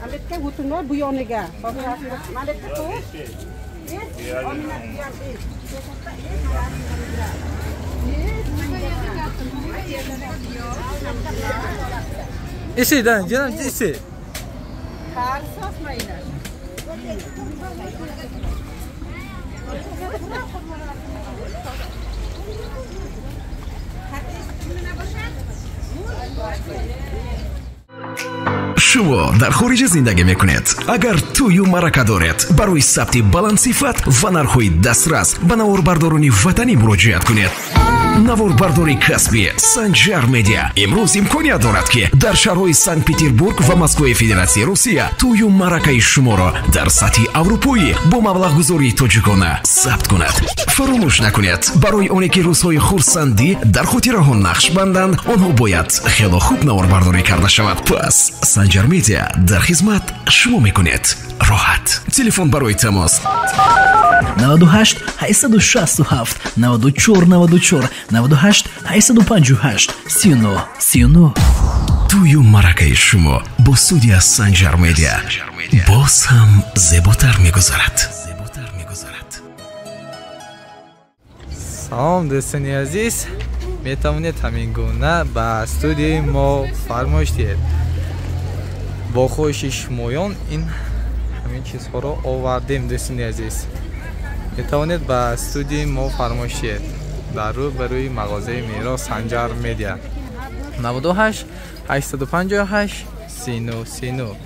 Ametga o'tirma bu yoniga. Maletga qo'y. Isidan, canım isi. Шумо дар хориҷа зиндагӣ мекунед. Агар тӯю маърака доред, барои сабти баландсифат ва нархҳои дастрас ба наворбардорони ватанӣ муроҷиат кунед. Наворбардори касбӣ Санҷар Медиа имрӯз имконият дорад, ки дар шаҳрҳои Санкт-Петербург ва Москваи Федератсияи Русия тӯю маъракаи шуморо дар сатҳи аврупоӣ бо маблағгузории тоҷикона сабт кунад. Фаромӯш накунед, барои оне ки рӯзҳои хурсандӣ дар хотираҳо нақш банданд, онҳо бояд хело хуб наворбардорӣ карда шавад. Пас Санҷар Медиа дар хизмат шумо мекунед. Роҳат. Телефон барои тамос 98 867 94 94 98 858 39 39. Тӯю маъракаи шумо бо студия Санҷар Медиа боз ҳам зеботар мегузарад. Салом дӯстони азиз, метавонед ҳамин гуна ба студияи мо фармоиш диҳед. Бо хоҳиши шумоён ин ҳамин чизҳоро овардем дӯстони азиз. Метавонед ба студияи мо фармоиш диҳед дар рӯ ба рӯи мағозаи Мерос Санҷар Медиа 98 858 39 39.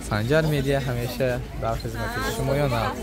Санҷар Медиа ҳамеша дар хизмати шумоён аст.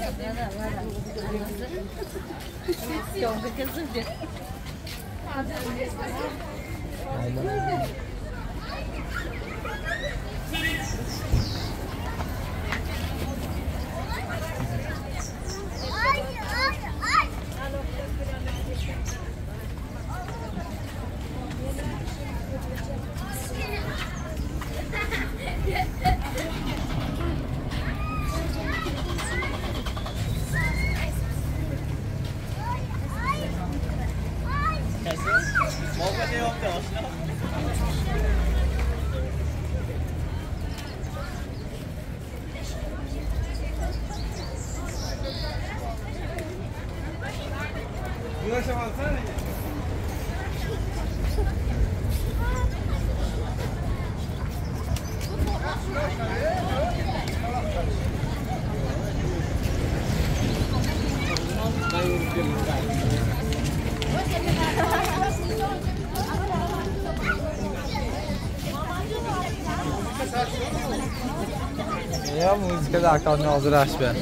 Я музыка да акалны озирашба.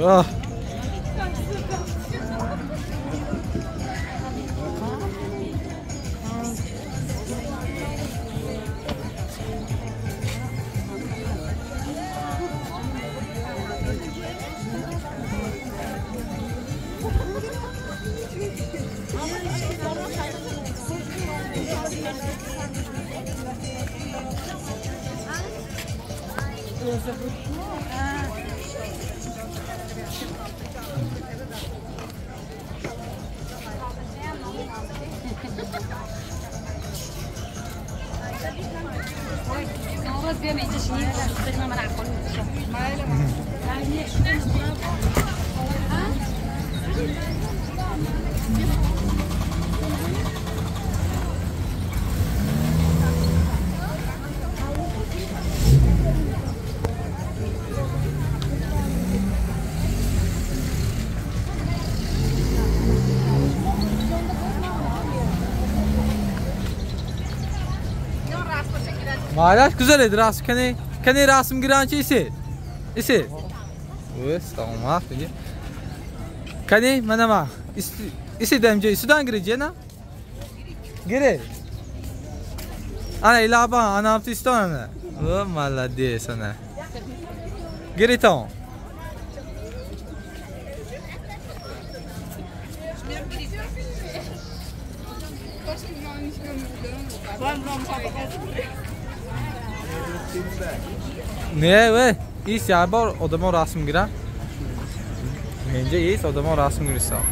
Oh. Maalaş güzel edi rasm. Kani kani rasm giranchi isi. Isi. O'z tamam dedi. Kani mana ma. Isi demce isidan giriji na? Gire. Ana ilaba ana iston ana. O молодец ana. Giriton. Не, ве, ис як бор одамо расм гиранд. Инҷа есть, одамо расм гирифтам.